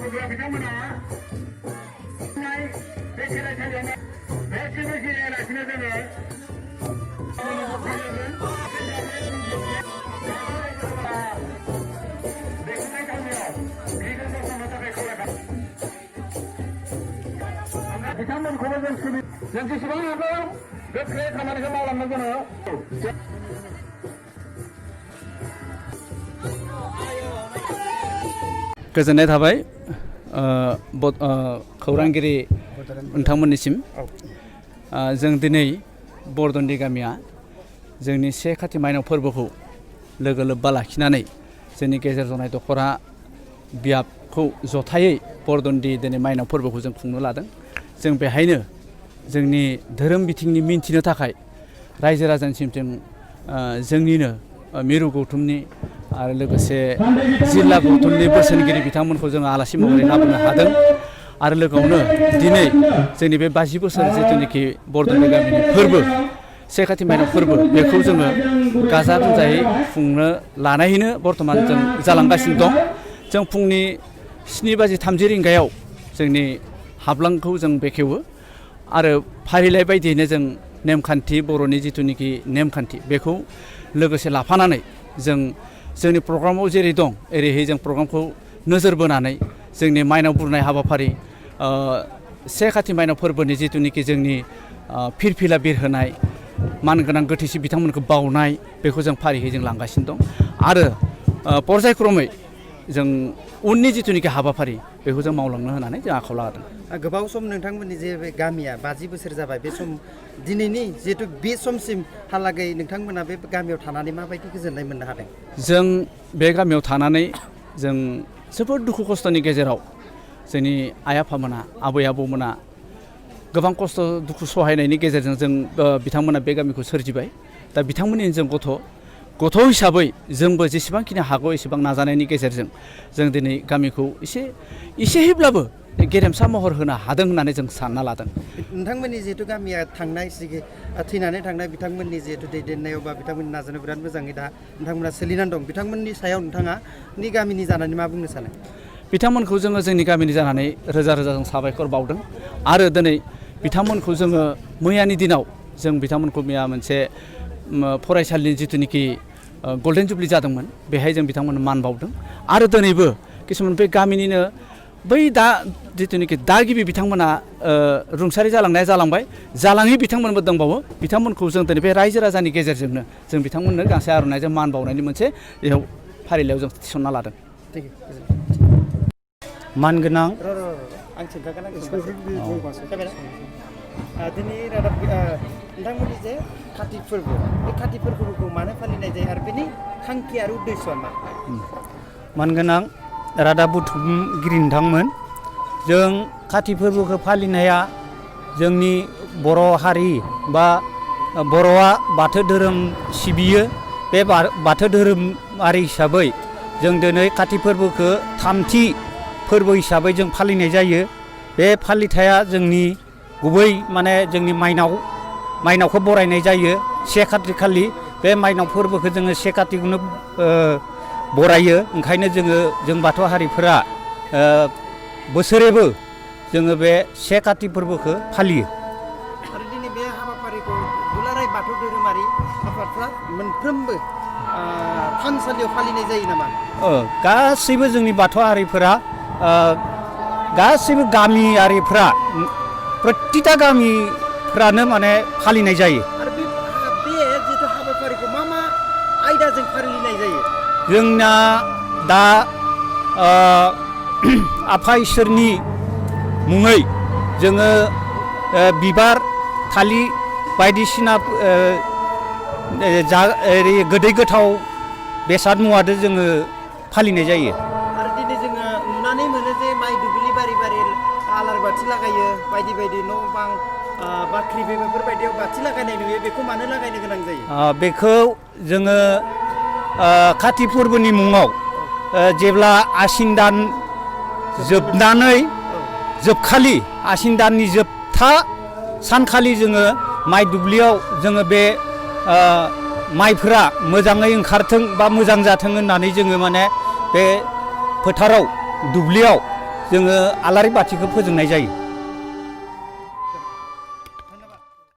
बिथांमोनखौबो जों जेसेबां हागौ गोख्रै खामानिखौ मावलांनो जोङो गोजोननाय थाबाय खौरांगिरि नोंथांमोननिसिम जों दिनै बरदननि गामिया जोंनि से खाथि माइनाव फोरबोखौ लोगो लोब्बा लाखिनानै जोंनि गेजेर जनाय दख'रा बियाबखौ जथायै बरदननि दिनै माइनाव फोरबोखौ जों खुंनो लादों। जों बेहायनो जोंनि धोरोम बिथिंनि मिन्थिनो थाखाय रायजो राजानिसिम जों जोंनिनो मिरु गौथुमनि आरो लोगोसे जिल्ला गौथुमनि बोसोनगिरि बिथांमोनखौ जोङो आलासि महरै लाबोनो हादों आरो लोगोआवनो दिनै जोंनि बे 50 बोसोर जिथुनिखि बरदननि गामिनि फोरबो से खाथि माइनाव फोरबो बेखौ जोङो गाजा गोमजायै खुंनो लानायैनो बर्थमान जों जालांगासिनो दं। जों फुंनि 7:30 रिंगायाव जोंनि हाब्लांखौ जों बेखेवो आरो फारिलाइ बायदियैनो जों नेमखान्थि बर'नि जिथुनिखि नेमखान्थि बेखौ लोगोसे लाफानानै जों जोंनि प्रग्रामाव जेरै दं ओरैहाय जों प्रग्रामखौ नोजोर बोनानै जोंनि माइनाव बुरनाय हाबाफारि से खाथि माइनाव फोरबोनि जिथुनिखि जोंनि फिरफिला बिरहोनाय मानगोनां गोथैसि बिथांमोनखौ बावनाय बेखौ जों फारियै जों लांगासिनो दं आरो पर्यायक्रमै जों उननि जिथुनिखि हाबाफारि बेखौ जों मावलांनो होनानै जों आखायाव लादों। गोबाव सम नोंथांमोननि जे बे गामिया 50 बोसोर जाबाय बे सम दिनैनि जिहेतु बे समसिम हालागै नोंथांमोना बे गामियाव थानानै माबायदि गोजोननाय मोननो हादों? जों बे गामियाव थानानै जों जोबोद दुखु खस्थ'नि गेजेराव जोंनि आइ आफामोना आबै आबौमोना गोबां खस्थ' दुखु सहायनायनि गेजेरजों जों बिथांमोना बे गामिखौ सोरजिबाय। दा बिथांमोननि जों गथ' हिसाबै जोंबो जेसेबांखिनि हागौ एसेबां नाजानायनि गेजेरजों जों दिनै गामिखौ एसेहैब्लाबो गेरेमसा महर होनो हादों होननानै जों सानना लादों। नोंथांमोननि जिहेतु गामिया थैनानै थांनाय बिथांमोननि जिहेतु दैदेननायाव बा बिथांमोननि नाजानायाव बिराद मोजाङै दा नोंथांमोना सोलिनानै दं। बिथांमोननि सायाव नोंथाङा गामिनि जानानै मा बुंनो सानो? बिथांमोनखौ जोङो जोंनि गामिनि जानानै रोजा रोजा जों साबायखर बावदों आरो दिनै बिथांमोनखौ जोङो मैयानि दिनाव जों बिथांमोनखौ मैया मोनसे फरायसालिनि जिथुनिखि गल्डेन जुबलि जादोंमोन बेहाय जों बिथांमोननो मान बावदों आरो दिनैबो किसुमान बे गामिनिनो बै दा जिथुनिखि दागिबि बिथांमोना रुंसारि जालांनाया जालांबाय जालाङि बिथांमोनबो दंबावो बिथांमोनखौ जों दिनै बे रायजो राजानि गेजेरजोंनो जों बिथांमोननो गांसे आर'नाइजों मान बावनायनि मोनसे बेयाव फारिलाइयाव जों थिसनना लादों। मानगोनां दिनै रादाब नोंथांमोननि जे काति फोरबो बे काति फोरबोखौ मानो फालिनाय जायो आरो बेनि थांखि आरो उद्देश्यआ मा? मानगोनां रादाब बुथुमगिरि नोंथांमोन, जों काति फोरबोखौ फालिनाया जोंनि बर' हारि बा बर'आ बाथौ धोरोम सिबियो। बे बाथौ धोरोमारि हिसाबै जों दिनै काति फोरबोखौ थामथि फोरबो हिसाबै जों फालिनाय जायो। बे फालिथाया जोंनि गुबै माने जोंनि माइनावखौ बरायनाय जायो। से खाति खालि बे माइनाव फोरबोखौ जोङो से खातिखौनो बरायो। ओंखायनो जों बाथौ हारिफोरा बोसोरेबो जोङो बे से खाति फोरबोखौ फालियो। आरो दिनै बे हाबाफारिखौ दुलाराय बाथौ धोरोमारि आफादफ्रा मोनफ्रोमबो थानसालियाव फालिनाय जायो नामा? गासैबो जोंनि बाथौ हारिफोरा गासैबो गामियारिफ्रा प्रतिटा गामिफ्रानो माने फालिनाय जायो। आरो बे जिथु हाबाफारिखौ मा आयदाजों फालिनाय जायो? जोंना दा आफा इसोरनि मुङै जोङो बिबार थालिर बायदिसिना गोदै गोथाव बेसाद मुवादो जोङो फालिनाय जायो। आरो दिनै जोङो नुनानै मोनो जे माइ दुब्लि बारि आलारि बाथि लागायो, बायदि न' बां बाख्रि बेफोरबायदियाव बाथि लागायनाय नुयो। बेखौ मानो लागायनो गोनां जायो? बेखौ जोङो काति फोरबोनि मुङाव जेब्ला आसिन दान जोबनानै जोबखालि आसिन दाननि जोबथा सानखालि जोङो माइ दुब्लियाव जोङो बे माइफोरा मोजाङै ओंखारथों बा मोजां जाथों होननानै जोङो माने बे फोथाराव दुब्लियाव जोङो आलारि बाथिखौ फोजोंनाय जायो।